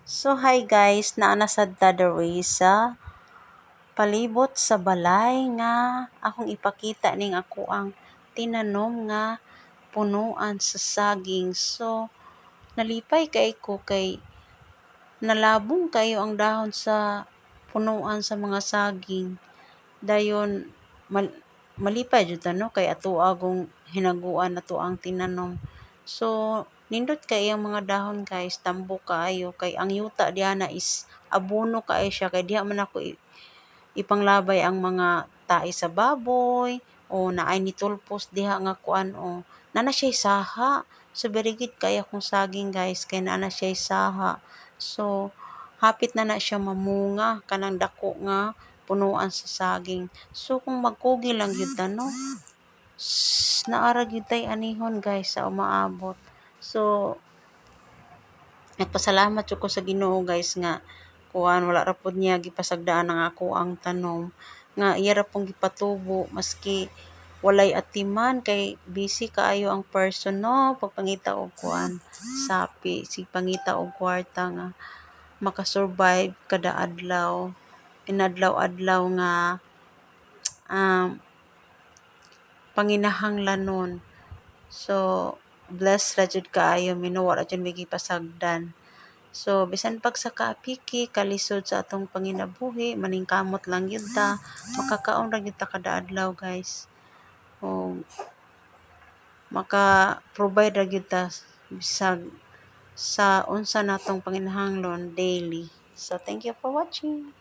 So hi guys, naa na sad ta diri sa palibot sa balay nga akong ipakita ning akoang tinanom nga punuan sa saging. So nalipay kay ko kay nalabong kaayo ang dahon sa punuan sa mga saging. Dayon malipay jud ta, no, kay atoa gung hinaguan ato ang tinanom. So nindot kay ang mga dahon, guys, tambok kaayo kay ang yuta diana is abono kaayo siya kay diha man nako ipanglabay ang mga tae sa baboy o naay nitulpos diha nga kuan o naa na siya'y saha. So very good kaayo akong saging, guys, kay naa na siya'y saha. So hapit na na siya mamunga kanang dako nga punuan sa saging. So kung magkugi lang gyud ta, no, naa ra gyud tay anihon, guys, sa umaabot. So nagpasalamat jud ko sa Ginoo, guys, nga kuan wala ra pud niya gipasagdaan ang akoang tanom nga iya ra pong gipatubo maski walay atiman kay busy kaayo ang person, no, pagpangita og kuan sapi, sig pangita og kwarta nga makasurvive kada adlaw, inadlaw-adlaw nga panginahanglanon. So blessed ra jud kaayo mi, no, wala jud mi gipasagdan. So bisan pag sa kaapiki kalisod sa atong panginabuhi, maningkamot lang gyud ta, makakaon ra gyud ta kada adlaw, guys. O maka-provide ra gyud ta bisag sa unsa natong panginahanglan daily. So thank you for watching.